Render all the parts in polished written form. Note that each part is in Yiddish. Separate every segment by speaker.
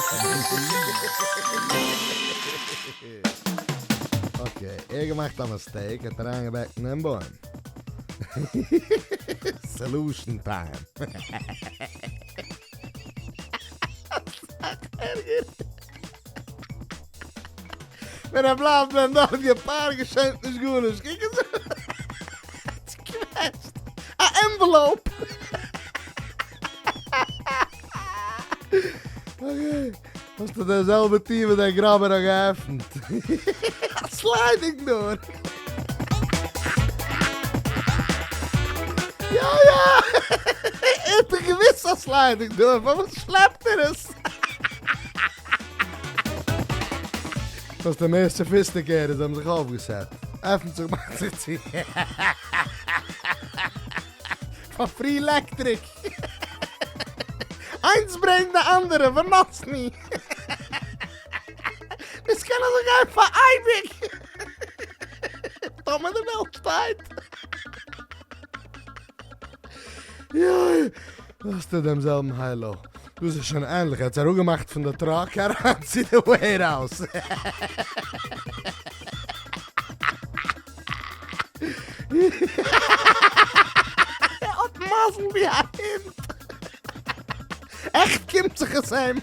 Speaker 1: Okay, ער האט געמאכט א mistake, ער האט אריינגעבעקן דעם בוים. Solution time. אסאך ערגער. ווען ער בלייבט ווען דארט געפארקט געשענט נישט גארנישט. קוק עס אן. צוקוועטשט א envelope. Okay, האסטו די זעלבע טיר וואס דער גראבער האט געעפנט. א sliding door. יא יא! ער האט דאך געוואוסט א sliding door, פארוואס שלעפט ער עס? דאס די מער sophisticated האבן זיך אויפגעסעט. עפנט זיך מאכט זיך צו. פאר free עלעקטריק. איינס ברענגט די אנדערע, ונתני. דאס קען אזוי גיין פאר אייביג. טאמער די וועלט שטייט. יוי, האסטו דעם זעלבן היילו. דאס איז שוין ענדליך, ער האט עס אראפגעמאכט פון די truck אריין צו די warehouse. ער האט מזל ווי א הונט. עכט קומט זיך עס אים.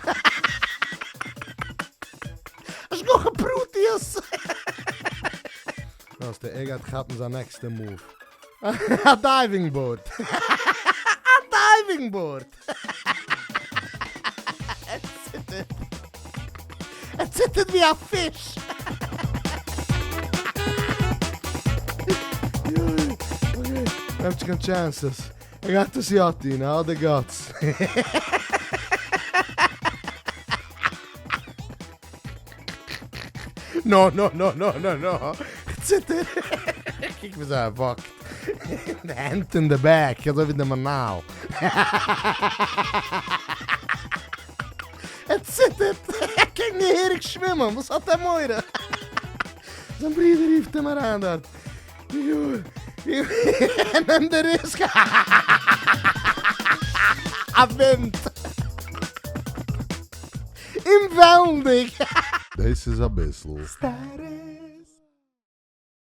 Speaker 1: השגחה פרטיות. האסטו, ער גייט כאפן זיין נעקסטע move. א diving board. א diving board. ער ציטערט. ער ציטערט ווי א פיש. נעמט נישט קיין chances. ער גייט עס יא טון, ער האט די guts. נא נא נא נא נא נא, כ'ציטער. קוק וויאזוי ער walk ט. די הענט אין די back, אזוי ווי די מנהל. ער ציטערט, ער קען געהעריג שווימען, וואס האט ער מורא? זיין ברודער רופט אים אריין דארט. ער נעמט די risk. א ווינט. אומוועלנדיג.
Speaker 2: דאס איז אביסל.
Speaker 1: סטעריק.